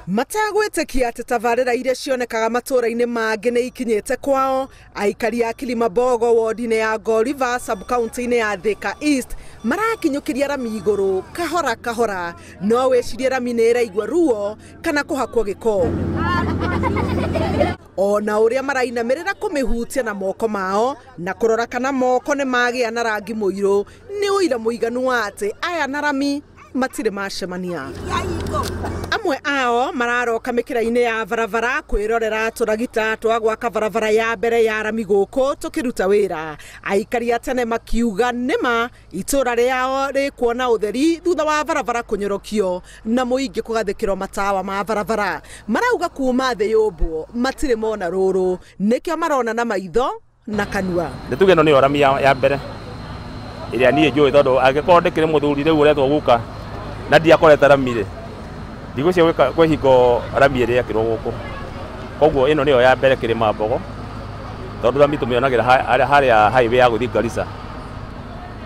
Matagwĩtĩkia atĩ tabarĩra iria cionekaga matũũra-inĩ mangĩ nĩ ikinyĩte kwao, aikari a Kilimambogo wodi-inĩ ya Go River sub-county-inĩ ya Thika East marakinyũkĩria rami igũrũ kahora kahora, no wĩcirie rami nĩ ĩraigua ruo kana kũhakwo gĩko. Ona ũrĩa marainamĩrĩra kũmĩhutia na moko mao na kũrora kana moko nĩ magĩa na rangi mũirũ nĩ ũira mũiganu wa atĩ aya na rami matirĩ macemania. Amwe ao mararoka mĩkĩra-inĩ ya barabara kwĩrorera tũragita twa gwaka barabara ya mbere ya rami gũkũ tũkĩruta wĩra. Aikari a tene makiuga nĩma itũra rĩao rĩkuona ũtheri thutha wa barabara kũnyorokio na mũingĩ kũgathĩkĩrwo matawa ma barabara. Marauga kuma thĩ yũmbwo matirĩ mona rũrũ, nĩkĩo marona na maitho na kanua. Nĩ tuge ĩno nĩyo rami ya mbere ĩrĩa niĩ njũĩ, tondũ angĩkorwo ndĩkĩrĩ mũthuri rĩu ũretwo guka na ndiakorete rami rĩ, ndigwĩciria kwĩ hingo rami ĩrĩa ĩrekĩrwo gũkũ. Koguo ĩno nĩyo ya mbere Kilimambogo, tondũ rami tũmĩonagĩra harĩa highway ya gũthiĩ Garissa,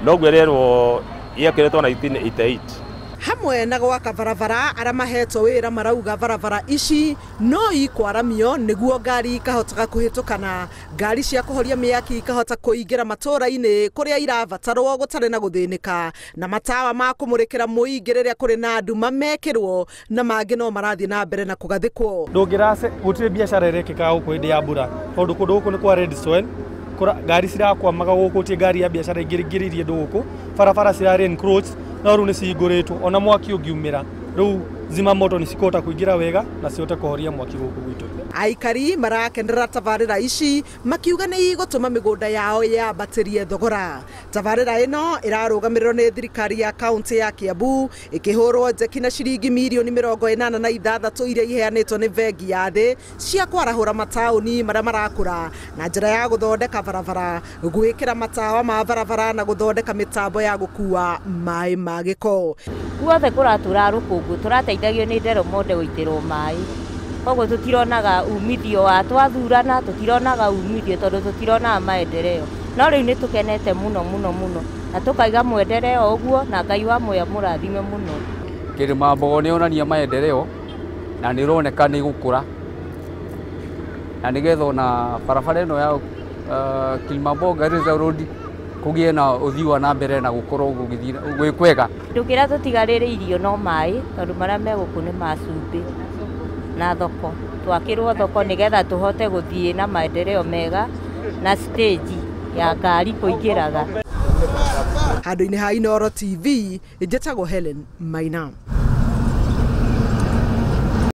noguo ĩrerwo yekĩrĩtwo 1988. Hamwe na gwaka barabara, arĩa mahetwo wĩra marauga barabara ici no ikwaramio nĩguo ngari ikahotaga kũhĩtũkana, ngari cia kũhoria mĩaki ikahota kũingĩra matũũra-inĩ kũrĩa irabatarwo gũtarĩ na gũthĩnĩka, na matawa ma kũmũrĩkĩra mũingĩ rĩrĩa kũrĩ na nduma mekĩrwo, na mangĩ no marathiĩ na mbere na kũgathĩkwo. Ndũngĩrace gũtirĩ biacara ĩrekĩkaga gũkũ hĩndĩ ya mbura, tondũ kũndũ gũkũ nĩ kwa red soil, ngari cirakwamaga gũkũ, ti ngari ya biacara ingĩrĩirie ndũ gũkũ, barabara cirarĩ encroach, no rĩu nĩ cihingũrĩtwo, ona mwaki ũngiumĩra rĩu zima moto nĩ cikũhota kũingĩra wega na cihote kũhoria mwaki gũkũ gwitũ. Aikari marakenera tabarĩra ici makiuga nĩ igũtũma mĩgũnda yao yambatĩrie thogora. Tabarĩra ĩno ĩrarũgamĩrĩrwo nĩ thirikari ya kaunti ya Kiambu ĩkĩhũrwo njeki na ciringi mirioni 86 iria iheanĩtwo nĩ bengi ya thĩ cia kwarahũra mataũni marĩa marakũra na njĩra ya gũthondeka barabara, gwĩkĩra matawa ma barabara na gũthondeka mĩtambo ya gũkua maĩ ma gĩko. Guothe kũratũra rũkũngũ tũrateithagio nĩ Nderomonde gũitĩrwo maĩ, koguo tũtironaga umithio wa twathurana, tũtironaga umithio tondũ tũtironaga maendeleo. No rĩu nĩ tũkenete mũno mũno mũno na tũkaiga mwendeleo ũguo, na Ngai wa muoyo mũrathime mũno. Kilimambogo nĩ yonania maendeleo na nĩ ĩroneka nĩ gũkũra, na nĩgetha ona barabara ĩno ya Kilimambogo Garissa Road kũgĩe na ũthii wa na mbere na gũkorwo gũgĩthiĩ gwĩ kwega. Kĩndũ kĩrĩa tũtigarĩrĩirio no maĩ, tondũ marĩa me gũkũ nĩ ma cumbĩ na thoko. Twakĩrwo thoko nĩgetha tũhote gũthiĩ na maendeleo mega na stage ya ngari kũingĩraga. Handũ-inĩ ha Inooro TV, njĩtagwo Helen Maina.